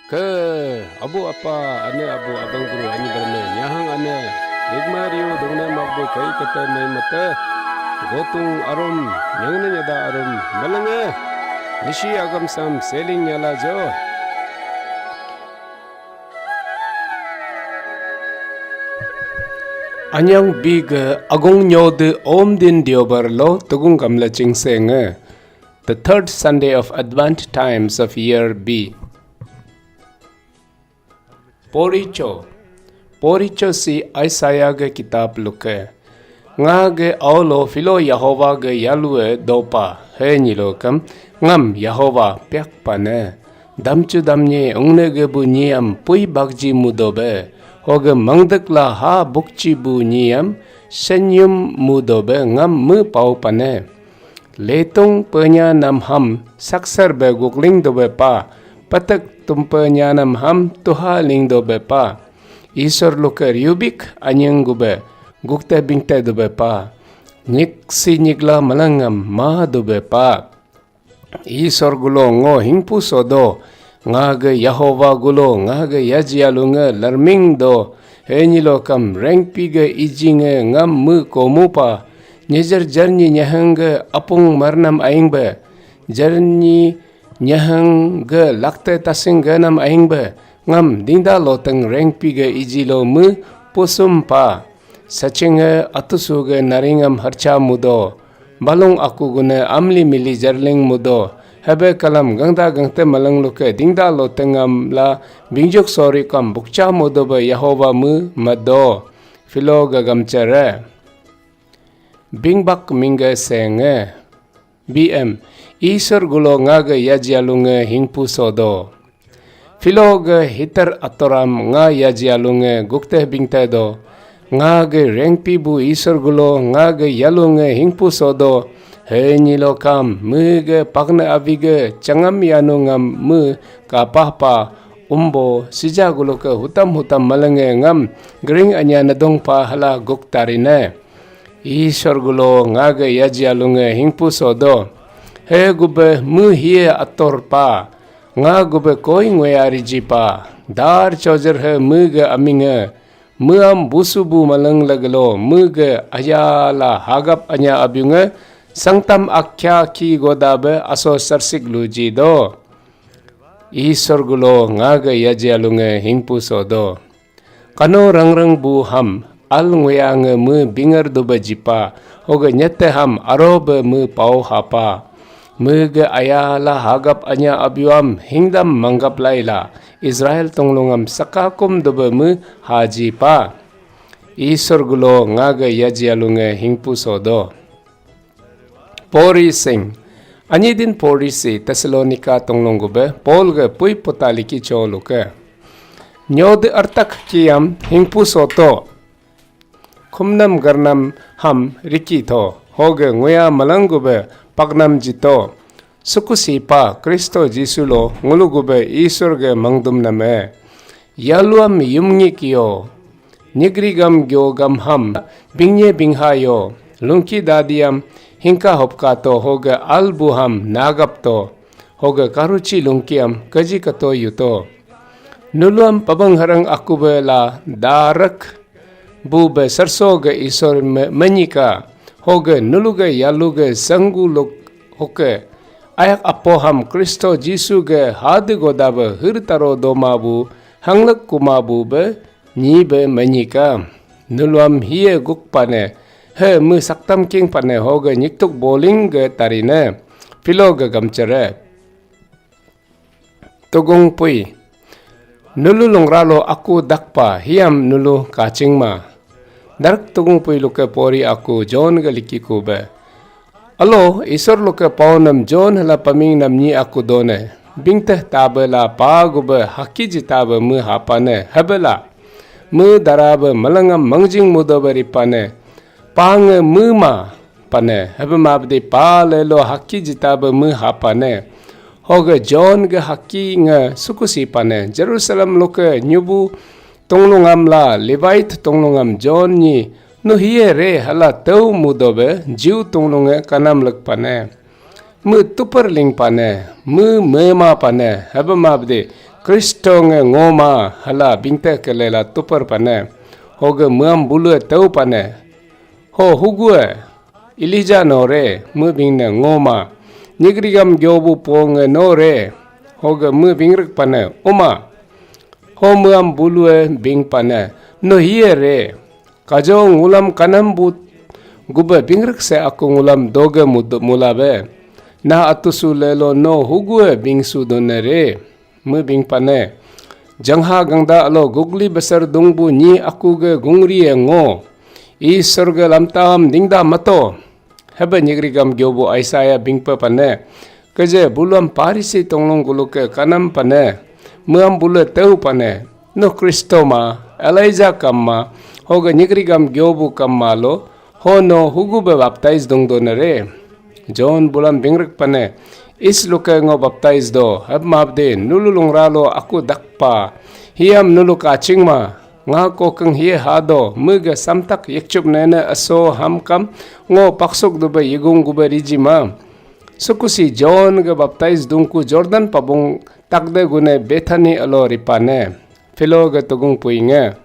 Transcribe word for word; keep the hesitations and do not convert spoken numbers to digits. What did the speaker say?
Ke abu apa, ane abu abang guru, ani berme nyahang ane, rigma riu dongne magbu kai kete mai mete, gotung arum, nyangne nyada arum, melenge, nisi agam sam seling nyala jo. Anyang bi ge agung nyode om din diobar lo tugung gamla chingse nge. The third Sunday of Advent times of year B. Poricho. Poricho si Isaiah ge kitab luke. Nga ge aulo filo Yahova ge yalue dopa, he nyilo kam, ngam Yahova piak pane. Damchu damnye ungne ge bu nyiam pui bakji mudobe. Hoge mangdek la ha bukchi bu nyiam senyum mudobe ngam me pau pane. Letung penya nam ham saksar be gukling dobe pa, patek tumpe nyanam ham tuha ling dobe pa. Isor luker yubik anyeng gube, gukte bingte dobe pa. Nyik si nyikla malangam ma dobe pa. Isor gulo ngo hingpu sodo, nga ge Yahova gulo, nga ge yaji alunge larming do, he nyilo kam rengpi ge iji nge ngam me komu pa, nyejer jarnyi nyahang ge apung marnam aing be, jarnyi nyahang ge lakte tasing ge nam aing be, ngam dingda loteng rengpi ge iji lo me pusum pa. Sachinge atusu ge naringam harcha mudo, balung aku gune amli mili jarling mudo, hebe kalam gangda gangte malang luke dingda lotengam la bingjuk sori kam bukcha mudo be Yahova me mado, filo gagam chere. Bingbak mingge senge. B M, Isor gulo nga ge yaji alunge hingpu sodo. Filo ge hitar atoram nga yaji alunge gukte bingte do. Nga ge rengpi bu Isor gulo nga ge yalunge hingpu sodo. He nyilo kam me ge pakne abi ge changam yanu ngam me kapah pa umbo sija gulo ke hutam hutam malenge ngam gering anya nadong pa hala guk tarine. Isor gulo nga ge yaji alunge hingpu sodo. He gube me hie ator pa. Nga gube koi nguya riji pa. Dar chojer he me ge aminge. Me am busu bu maleng lagelo me ge ayala hagap anya abiunge. Sangtam akya ki goda be aso sarsik luji do. Isor gulo nga ge yaji alunge hingpu sodo. Kano rangrang bu ham, al nguya nge me bingar duba jipa, hoge nyete ham aro be me pau hapa. Me ge aya la hagap anya abiuam hingdam manggap laila, Israel tonglungam sakakum duba me haji pa. Isor gulo nga ge yaji alunge hingpu sodo. Pori sing. Anyi din pori si Tesalonika tonglong gube Paul ge pui puta liki cho luke. Nyode artak kiam hingpu soto. Khumnam garnam ham riki tho. Hoge nguya malang gube paknam jito. Suku sipa Kristo Jisu lo ngulu gube Isor ge mangdum name. Yaluam yumngi kiyo. Nyigrigam gyogam ham, bingnye bingha yo, lungki dadiam, hingka hopka to hoge albu ham nagap to, hoge karuchi lungkiam kaji kato yuto. Nuluam pabang harang akube la darak bu be sarso ge Isor me-, menyika, hoge nuluge yaluge sanggu luk hoke, ayak apo ham Kristo Jisu ge hade goda be hir taro doma bu hanglek kuma bu be nyi be menyika. Nuluam hie guk pane, he me saktam king pane hoge nyiktuk boling ge tarine, pilo ge gamchere. Tugung pui. Nulu lungralo aku dakpa hiam nulu kachingma. Darak tugung pui luke pori aku John ge liki kube. Alo, Isor luke paunam John hala paming nam nyi aku done. Bingteh tabe la pa gube haki jitabe me hapane, hebela. Me darabe malangam mangjing mudobe ripane. Pa nge me ma pane, hebe mabdi pa lelo haki jitabe me hapane. Hoge John ge haki nge sukusi pane, Jerusalem luke nyubu tonglungam la Levite tonglungam John nyi nuhie re hala teu mudobe Jew tonglunge kanam lek pane. Me tupar ling pane, me mema pane, hebe mabde, Kristo nge ngoma, hala bingte kelela tupar pane, hoge meam bulue teu pane, ho hugue, Elija no re, me bingne ngoma, nyigrigam gyobu ponge no re, hoge me bingrek pane, uma, ho meam bulue bing pane, no hie re, kajo ngulam kanam bu gube bingrek se aku ngulam doge mud-, mulabe. Nah atusu lelo no hugue bingsu done re. Me bing pane. Jangha gangda alo gugli besar dungbu nyi aku ge gungri e ngo. Isor ge lamtam dingda mato. Hebe nyigrigam gyobu Isaiah bingpe pane. Keje buluam Parisi tonglong guluke kanam pane. Meam bule teu pane. No Kristo ma, Elijah kam ma, hoge nyigrigam gyobu kam ma lo, ho no hugu be baptize dungdo nere. John bulam bingrek pane, is luke ngo baptize do, hab mabde, nulu lungra lo aku dakpa, hiam nulu kaching ma, nga kokeng hie hado, mege samtak yekchup nene aso hamkam, ngo paksuk dube yigung gube riji ma. Sukusi John ge baptize dungku Jordan pabung takde gune Bethany alo ripane. Philo ge tugung puinge.